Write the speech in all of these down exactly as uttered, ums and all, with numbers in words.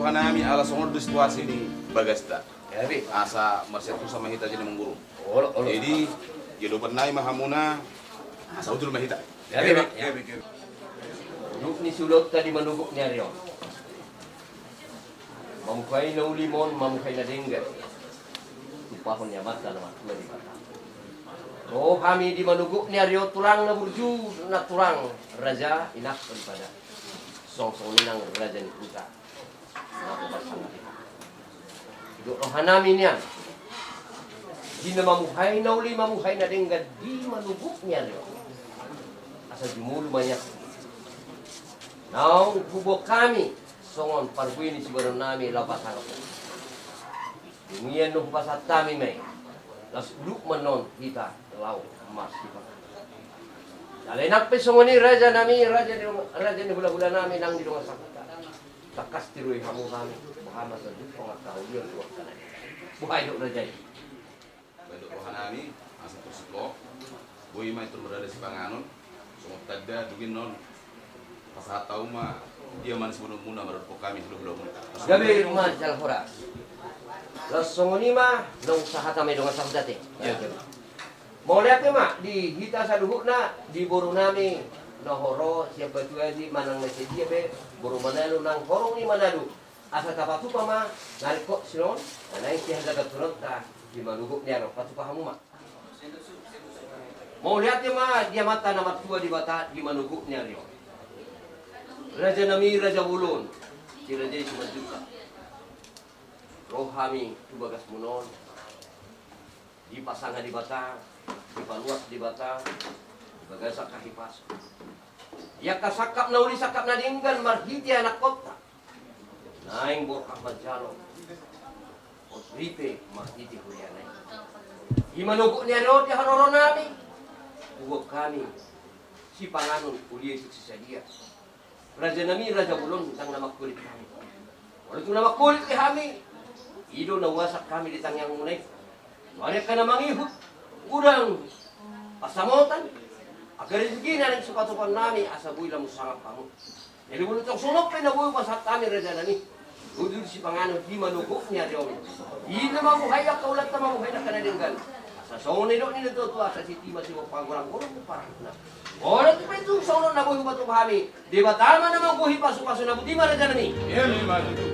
Roha nami ala songon on do situasi ni bagasta. Asa marsiantusan ma hita jadi mangguru. Olo, olo. Jadi, di adopan nami ma hamuna, asa ujur ma hita. Gabe, gabe, gabe. Duk ni siulaonta di manogop ni ari on. Mamuhai na uli ma on, mamuhai na denggan. Tumpahon ni Amanta na martua Debata. Ro hami di manogop ni ari on tulang na burju, na tulang raja, inang daripada. Songon i nang raja ni huta. Didok roha nami nian. Di na mamuhai na uli, mamuhai na denggan di manogop ni ari on. Asa jumolo ma nian. Naung huboan hami songon parbue ni siboanon nami laho pasangap. Demikian do hupasahat hami ma i. Laos duk ma annon hita laho marsipanganon. Jala nang pe songon i raja nami, raja ni, raja ni hulahula nami nang di dongan sahuta. Tangkas tiroi hamu hami, boha ma sadia angka haulian tu angka na. Boha didok raja i. Baen do roha nami, asa tor singkop. Boi ma i tor marada sipanganon. Songon tanda, dung i annon pasahat hamu ma dia ma na siboanonmuna maradophon hami hulahulamu. Gabe ma jala horas. Laos songon i ma naung sahat hami dongan sahuta te. Mauliate ma di hita saluhutna, di boru nami na horo sian Batu Aji manang na sadia pe, boru Manado nang horong ni Manado. Asa tapatupa ma na ringkot sian on, na naeng sian hagabeonta di manogop ni ari on, patupa hamu ma. Mauliate ma di Amanta na martua Debata di manogop ni ari on. Raja nami raja bolon, si raja i Simanjuntak. Ro hami tu bagasmuna on. Dipasangap Debata, dipaluas Debata di bagasan hahipason. Di angka sangkap na uli, sangkap na denggan marhite anakkonta. Naeng borhat manjalo. Ripe marhite huria na i. Di manogop ni ari on di haroro nami. Huboan hami sipanganon, uli tuk sisadia. Raja nami raja bolon, ndang na mangkolit hami. Molo tung na mangkolit pe hami, i do na huasak hami di tangiangmuna i. Nuaeng angka na mangihut, godang pansamotan, angka rezeki na naeng sipatupa nami asa boi lam sangap hamu. Jadi molo tung songon on pe na boi hupasahat hami raja nami. Ujur sipanganon di manogop ni ari on. I na mamuhai angka ulaonta, mamuhai angka na denggan. Asa songon na nidok ni natuatua, asa sititi ma siboan, panggoranggorang ma parahutna. Molo pe tung songon on na boi hupatupa hami, Debata ma na manggohi pasupasu na boti ma raja nami. Emma tutu.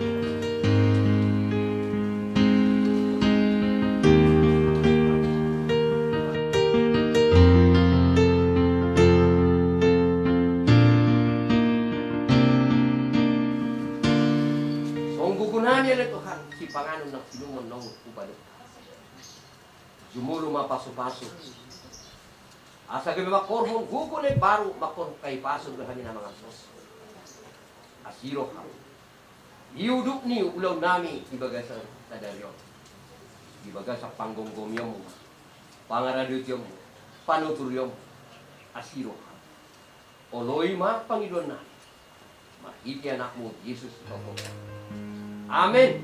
Songon gogo nami ale Tuhan, sipanganon nang sinuman naung hupasahat. Jumolo ma pasupasu. Asa gabe mangkorhon gogo na imbaru, mangkorhon hahipason dohot hami na mangantusi. Asi roham. Di udut ni ulaon nami di bagasan sadari on. Di bagasan panggomgomionmu, pangaradotionmu, panuturionmu. Asi roham. Oloi ma pangidoan nami. Marhite anakmu Jesus Tuhan. Amen.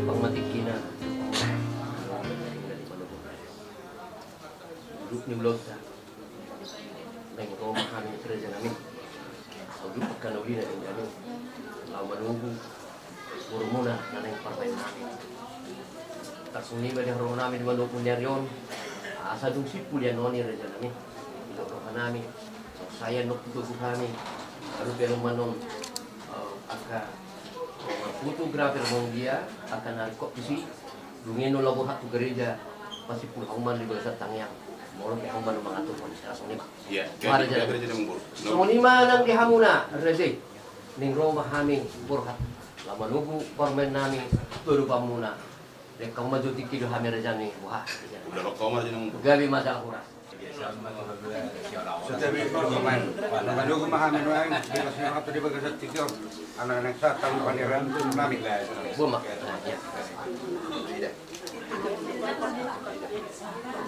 Pangmatikina. Udut ni ulaonta. Naeng ro ma hami raja nami. Udut angka na uli na denggan i. Laho manogu borumuna na naeng parmaen nami. Tarsongon i ma di haroro nami di manogop ni ari on. Asa dung simpul i annon i raja nami. Didok roha nami. Sai annon hutogu hami. Lalu pe annon ma annon, eh, angka fotografer manggia angka na ringkot tusi. Dung i annon laho borhat tu gareja, pasimpul hamu ma di bagasan tangiang. Molo pe hamu ma na mangaturhon, songon i ma. Iya, gabe, gabe, gabe, gabe. Songon i ma nang di hamuna raja i. Naeng ro ma hami borhat. Laho manogu parumaen nami tu adopanmuna. Dengkan ma jo tingki do hami raja nami, boha. Udah rokok ma raja nami. Gabe ma jala horas. Setiap itu pemain. Manogu ma hami nuaeng, di bagasan tingki on. Anak-anak sa tahu pangeran nami. Boha ma. Iya.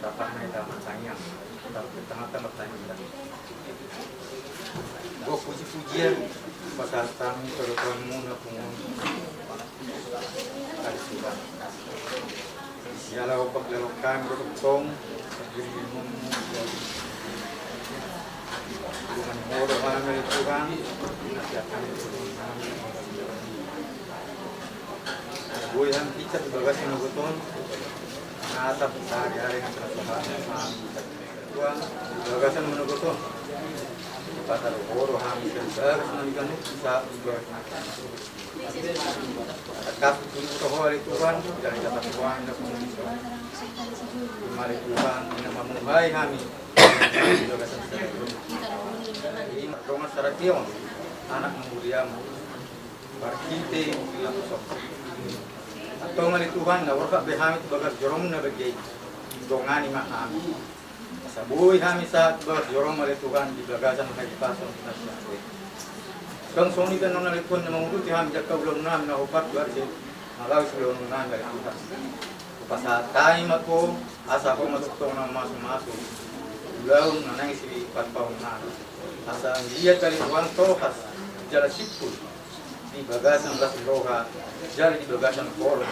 Rap ma hita martangiang. Rap ma hita martangiang. Boha puji-pujian pasahat hami tu adopanmu na pungu on. Tuhan. Jala hombar hami dohot tong, pardirimu. Tuhan, Ho do hami, Tuhan. Boi hami pintor di bagasan manogot on. Nasa sahari-hari nasa sahari. Tuhan, di bagasan manogot on. Pasahat Ho do hami di bagasan manogot on. Tangkas tu Ho ale Tuhan, jala jala Tuhan, jala Tuhan. Mari Tuhan, na mamuhai hami. Dongan sarakion, anak muriamu. Marhite na tusok. Antong ale Tuhan, na borhat be hami tu bagas joromu na badia i. Dongani ma hami. Asa boi hami sahat tu bagas joromu ale Tuhan di bagasan hahipason na sian Ho. Songon i pe annon ale Tuhan na manguduti hami di angka ulaon nami na hombar tu ari, na laho siulaon nami ale Tuhan. Hupasahat hami ma tu Ho, asa Ho ma tongtong na mamasumasu ulaon na naeng sipasahaton nami. Asa anggiat ale Tuhan tohas jala simpul di bagasan las ni roha, jala di bagasan holong.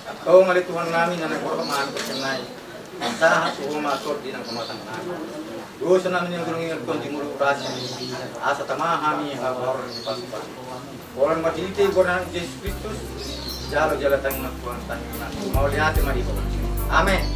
Antong ale Tuhan nami na naeng borhat ma hami parsian nai, sahat tu Ho ma tondi nang hamatang nami. Dosa nami na godang i na tondimu do urasi, asa tama hami habaoran ni pasupasu. Holan marhite goar ni Jesus Kristus, jalo jala tangiang Tuhan tangiang nami. Mauliate ma di Ho. Amen.